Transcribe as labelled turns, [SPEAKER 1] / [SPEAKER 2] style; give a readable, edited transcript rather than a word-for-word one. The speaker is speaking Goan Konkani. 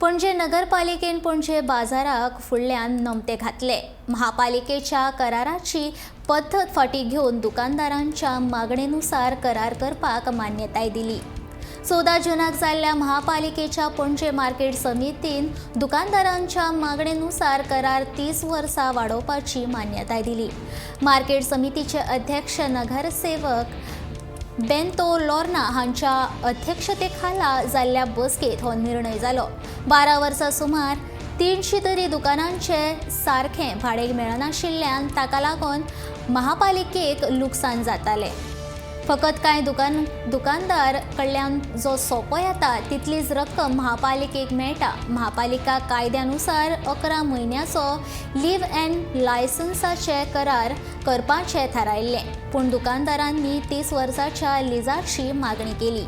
[SPEAKER 1] पणजे नगरपालिकेन पणजे बाजाराक फुडल्यान नमते घातले. महापालिकेच्या कराराची पद्दत फाटीं घेवन दुकानदारांच्या मागणेनुसार करार करपाक मान्यताय दिली. 14 जूनाक जाल्ल्या महापालिकेच्या पणजे मार्केट समितीन दुकानदारांच्या मागणेनुसार करार 30 वर्सां वाडोवपाची मान्यताय दिली. मार्केट समितीचे अध्यक्ष नगरसेवक बेंतो लोर्ना हांच्या अध्यक्षतेखाला जाल्ल्या बसकेत हो निर्णय जालो. 12 वर्सां सुमार 300 तरी दुकानांचे सारखें भाडें मेळनाशिल्ल्यान ताका लागून महापालिकेक लुकसाण जातालें. फकत कांय दुकानदार कडल्यान जो सोपो येता तितलीच रक्कम महापालिकेक मेळटा. महापालिका कायद्यानुसार 11 म्हयन्याचो लीव अँड लायसन्साचे करार करपाचें थारायल्लें, पूण दुकानदारांनी 30 वर्साच्या लिजाची मागणी केली.